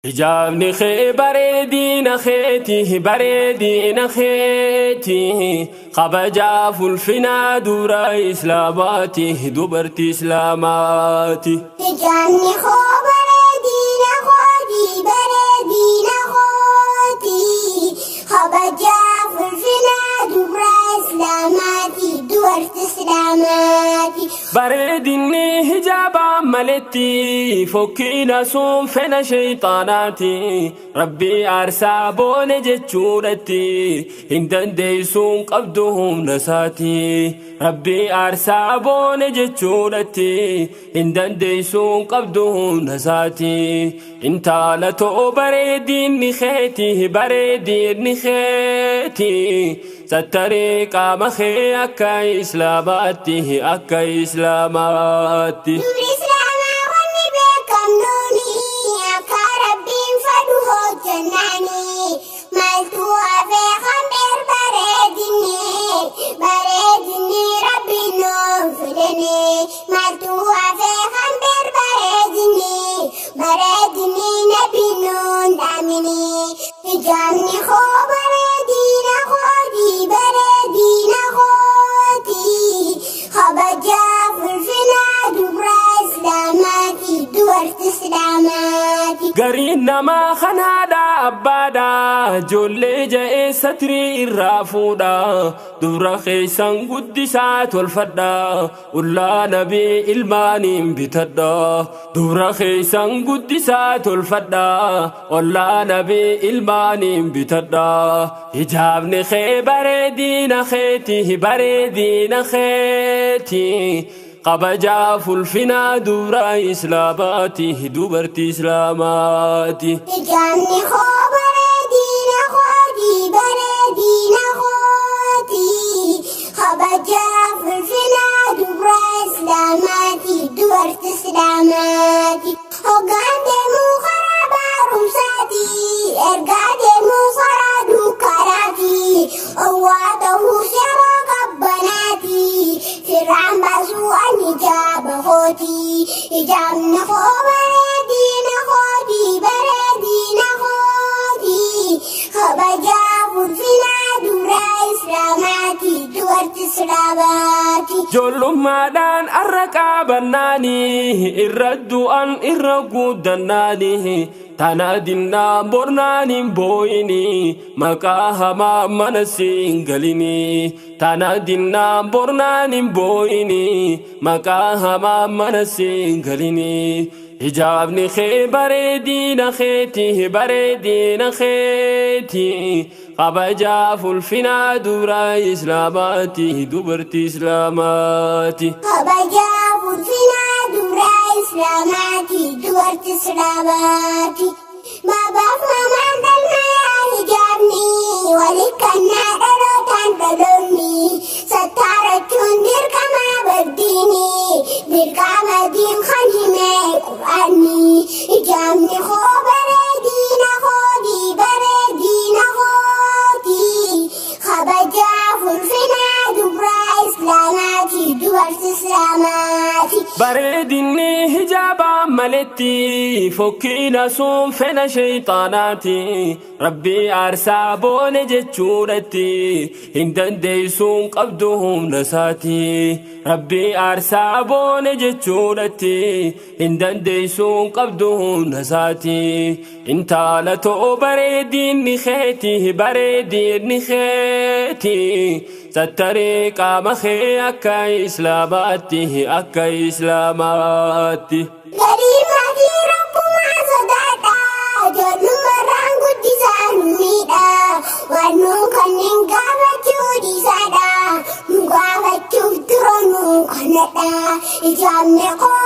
Hijaabni kee bareedina keeti, bareedina keeti, kabajaaf ulfinaa dura islaamaati, dubartii islaamaati. Hijaabni koo bareedina kooti, bareedina kooti, kabajaaf ulfinaa dubra islaamaati, dubartii islaamaati. Bareedinni hijaabaa maletti fokkina sun fedha shayxaanaati. Rabbii aarsaa boone jechuudhatti hin dandeessuun qabdu humna isaati. Rabbii aarsaa boone jechuudhatti hin dandeessuun qabdu humna isaati. Intala too bareedinni keeti, bareedinni keeti. Sattaree qaama kee akka islaamaatti, akka islaamaatti. Dubri islaamaa wanni beekamnuuni akka rabbiin fedhu hojjennaani. Maaltu hafee hambir bareedinni, bareedinni rabbiin nuuf fidani. Maaltu hafee hambir bareedinni, bareedinni nabiin nuun dhaamini. Hijaabni koo bareedina kooti, bareedina kooti, kabajaaf ulfinaa dubra islaamaati, dubartii islaamaati. Gariin namaa kanaadha abbaadha, ijoollee ja'ee satrii irraa fuudha. Dubra keessan guddisaa tolfadha, ullaa nabii ilmaaniin bitadha. Dubra keessan guddisaa tolfadha, ollaa nabii ilmaaniin bitadha. Hijaabni kee bareedina keeti, bareedina keeti. Kabajaaf ulfinaa dubra islaamaati, dubartii islaamaati. Hijaabni koo bareedina kooti, bareedina kooti, kabajaaf ulfinaa dubra islaamaati, dubartii islaamaati. Hoggaan deemuu karaa barumsaati, ergaa deemuu karaa dukkanaati, owwaa ta'uus yeroo qabbanaati, firraan baasuu ani hijaaba kooti. Hijaabni koo bareedina kooti, bareedina kooti, kabajaaf ulfinaa dubra islaamaati, dubartii islaamaati. Ijoollummaadhaan arra qabannaanii, irra du'an irra guddannaanii, tana dinnaa bornaan hin boo'inii, maqaa hamaa mana siin galinii. Tana dinnaa bornaan hin boo'inii, maqaa hamaa mana siin galinii. Hijaabni kee bareedina keeti, bareedina keeti. Kabajaaf ulfinaa dubra islaamaati, dubartii islaamaati. Kabajaaf ulfinaa dubra islaamaati, dubartii islaamaati. Babaaf mamaan dhalmayaa hijaabni walikkannaa dhalootaan dhaloonni sattaarachuun dirqama baddiini, dirqama diin kan hime qur'aanni. Hijaabni koo bareedina kooti, bareedina kooti, kabajaaf ulfinaa dubra islaamaati, dubartii islaamaati. Bareedinni hijaabaa maletti fokkina sun fedha shayxaanaati. Rabbii aarsaa boone jechuudhatti hin dandeessuun qabdu humna isaati. Rabbii aarsaa boone jechuudhatti hin dandeessuun qabdu humna isaati. Intala too bareedinni keeti, bareedinni keeti. Sattaree qaama kee akka islaamaatti, akka islaamaatti. Garii maatii rabbumaa sodaadha, ijoollummaarraan guddisaa nu miidha. Waan nuun kanneen gaafachuu dhiisaadha, nu gaafachuuf dura nu kanadha. Hijaabni koo